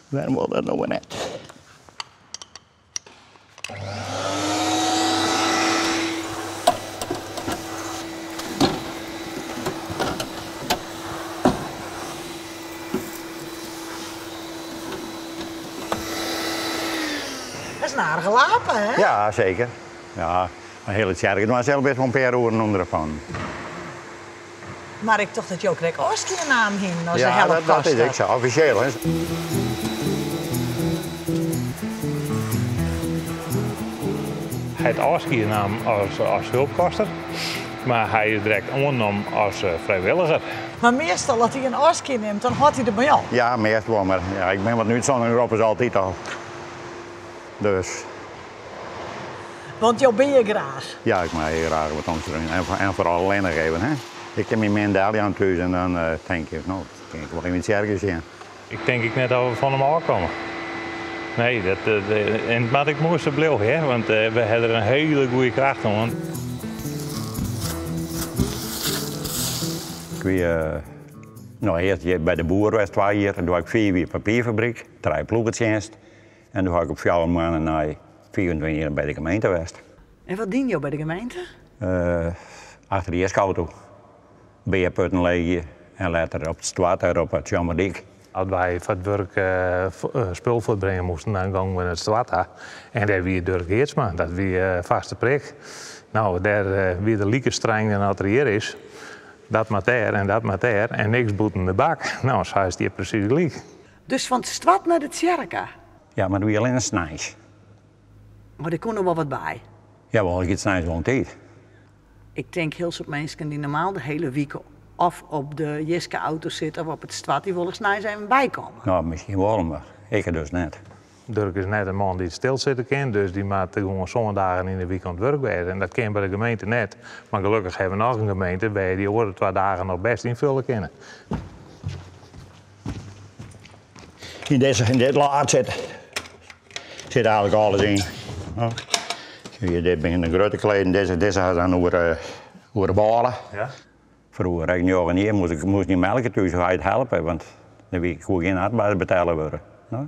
Wêrom wol dat no wer net? Dat is in aardige lape, hè? Ja, seker. Ja, in hiele tsjerke dwaan sil best wol in pear oeren ûnder de pannen. Mar ik tocht dat jo krekt ôfskie naam hienen as de Ja, dat is helpkoster. ek sa, offisjeel hè. Hy hat ôfskie naam as hulpkoster, mar hy is direkt oannommen as frijwilliger. Mar meastal as hy in ôfskie nimt, dan hâldt hy der mei op. Ja, meastal wol, mar ja, ik bin wat in útsûndering roppe se altyd al. Dus. Want jo binne hjir graach? Ja, ik mei hjir graach wat omstrunen. En foaral allinnich even, hè. Ik kin myn min deljaan thús en dan tink ik, no, kin ik wol even tsjerke sjen. Ik tink ek net dat we fan him ôfkomme. Nee, dat, en it moat ek moai sa bliuwe, hè, want we ha der in hiele goede kracht oan. Ik wie no earst hjir by de boer west twa jier, doe ha ik fiif jier papierfabryk, trije ploegetsjinst. En doe ha ik op fjouwer moanne nei 25 jier by de gemeente west. En wat diene jo by de gemeente? Achter de jiske-auto. Beaputten leegje en letter op it stoart op de Tsjommerdyk. As wy foar it wurk spul fuortbringe moasten, dan gongen we nei it stoart ta. En dêr wie Durk Geertsma, dat wie vaste prik. No, dêr wie er like streng dan as er hjir is. Dat moat dêr en dat moat dêr en niks bûten de bak. No, sa is it hjir presys gelyk. Dus fan it stoart nei de tsjerke? Ja, mar dat wie allinne sneins. Mar der koe noch wol wat by? Jawol, ik hie sneins wol in tiid. Ik tink hiel soad minsken dy't normaal de hiele wike of op de jiske-auto sitte of op it stoart, dy wolle sneins even bykomme. No, miskien wol, mar ik dus net. Durk is net in man dy't stilsitte kin, dus dy moat gewoan sân dagen yn de wike oan it wurk wêze. En dat kin by de gemeente net. Mar gelokkich hawwe we noch in gemeente wêr't je dy oare twa dagen noch bêst ynfulle kinne. Yn dizze, yn dit laad sit, sit eigentlik alles yn. No, hier, dit binne de grutte kleden, dizze, dizze ha dan oer, oer de bôle. Ja. Froeger, ik njoggen jier, moast ik moast myn melke thús heit helpe, want der wie koe gjin arbeider betelle wurde. No.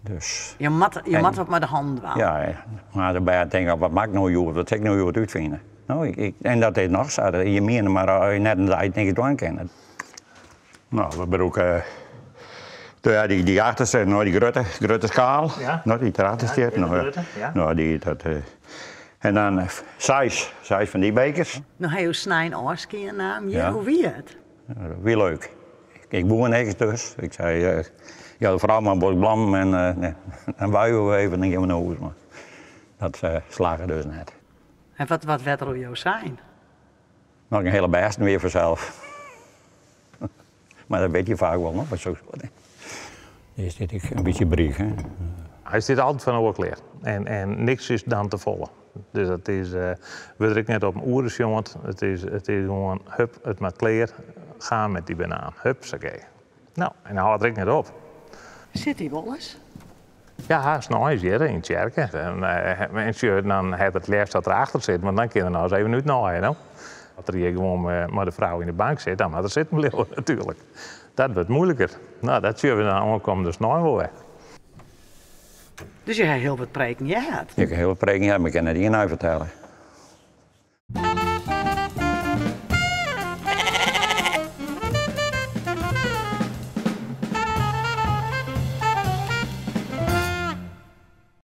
Dus. Je moatte, je moatte wat mei de hannen dwaan. Ja, mar de bern tinke, wat moat ik no hjoed, wat sil ik no hjoed útfine? No, ik, ik, en dat is noch sa, je miene mar as je net in dei niks dwaan kinne. No, we brûke ja, dy, dy achterste, no, dy grutte, grutte skaal, Ja. no, dy't derachter Ja, stiet. de No, grutte, ja. no, dy, dat, en dan seis, seis fan dy bekers. No ha jo snein ôfskie naam hjir, Ja. hoe wie it? Dat wie leuk. Ik woe niks dus. Ik sei, ja, de frou mei in bos blommen en uh, dan wuie we even en dan gean we nei hûs. Mar dat slagge dus net. En wat, wat wurdt der oer jo sein? Noch in hiele bêsten wie fansels. Mar dat wit je faak wol noch, wat soks. Is dit ek in bytsje bryk, hè? Hy stiet altyd foar in oar klear. En, en niks is dan te folle. Dus dat is, uh, wurdt der ek net op in oere sjoend. It is gewoan, hup, it moat klear. Gaan met dy banaan. Hupsakee. No, en dan hâldt er ek net op. Sit hy wolris? Ja, sneins hjir yn tsjerke. En, en sjoch, dan hat it leafst dat er achter sit, want dan kin er noch ris even útnaaie. No? As er hjir gewoan mei de frou yn de bank sit, dan moat er sitten bliuwe natuerlik. Dat wurdt moeilijker. No, dat sjogge we dan oankommende snein wol wer. Dus je ha hiel wat preken heard? Ik ha hiel wat preken heard, mar ik kin net ien nei fertelle.